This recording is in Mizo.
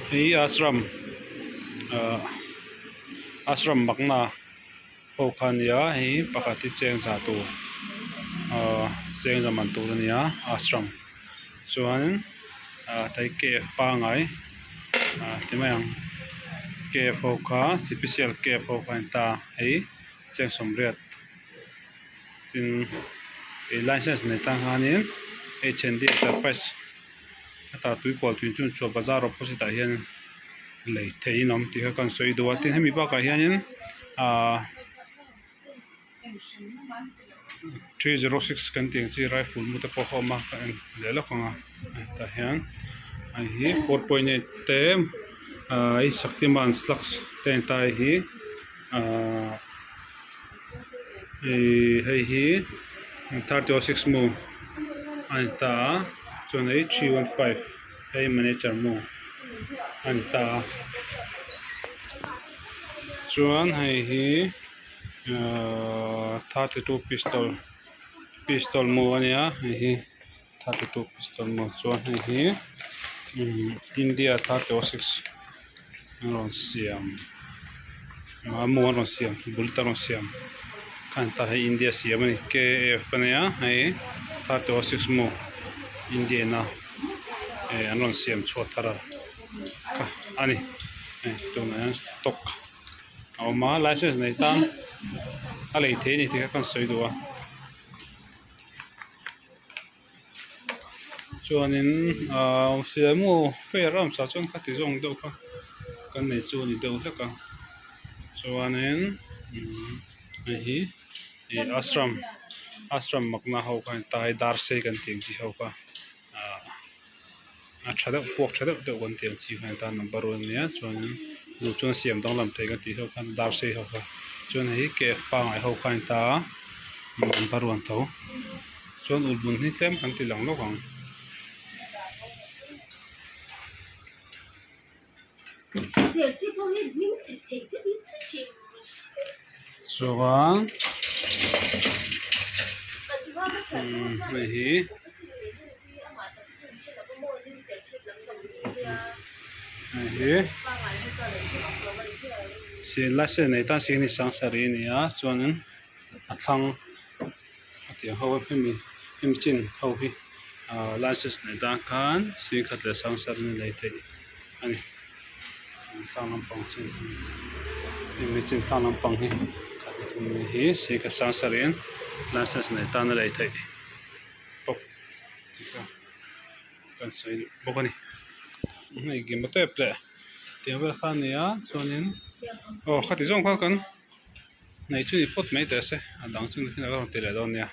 Hei ashram ahh ashram makna ho kha a nia hei pakhat hi cheng za tur ahh cheng za man tur a nia ashram chuan ah tai cave pangai ah ti mai ang cave ho kha sipisial cave ho kha a ni ta hei cheng sawmriat tin ih license nei tan khanin h and d enterprise heta tuikual tui chu chhuah bazar opposite ah hian lei theihin a awm tih kha ka rawn sawi duh a tin hemi bakah hianin ahh 306 kan tih ang chi rifle mu te pawh a awm a ka en leh lawk ang a tah hian hei hi 4.8 te ahh i shaktiman slugs te a ni ta hei hi ahh ihh hei hi 3006 mu a ni ta a chuan hei 315 hei manager mu a ni ta a chuan hei hi ahh 32 pistol pistol mu a nia hei hi 32 pistol mu chuan hei hi umm India 3006 an rawn siam a mu an rawn siam bullet an rawn siam kha an ta hei India siam a ni K F a nia hei 3006 mu India in a eh an rawn siam chhuah thar a kha a ni hei tunah hian stock a awm a license nei tan a lei thei a ni tih kha ka rawn sawi duh a. Chuanin ahh silai mu fair a awm sa chuan khati zawng deuh kha kan nei chu a ni deuh hlek a chuanin umm hei hi ih ashram ashram makna ho kha a ni ta hei dar sei kan tih ang chi ho kha ahh a tha deuh puak tha deuh deuh kan tih ang chi kha a ni ta number one ania chuanin duh chuan siam danglam thei kan tih ho khan dar sei ho kha chuan hei hi cave pangngai ho kha a ni ta a number one tho. Chuan ulhmun hi tlem kan ti lang lawk ang. Chuan umm hei hi hei hi license nei tan sing ni sangsarih a ni a chuanin a thlang. A tiang ho hemi hemi chin ho hi ahh license neih tan khan singkhat leh sangsarih a lei theih a ni thlang lampang chin hemi chin thlang lampang hi hi singkhat sangsarih in license neih tan a lei theih bawk tih kha kan sawi bawk a ni hei gim a tep leh tiang vel kha a ni a chuanin aw khati zawng kha kan. Nei chu ni phawt mai teh se a dang chu nakin a rawn ti leh dawn nia.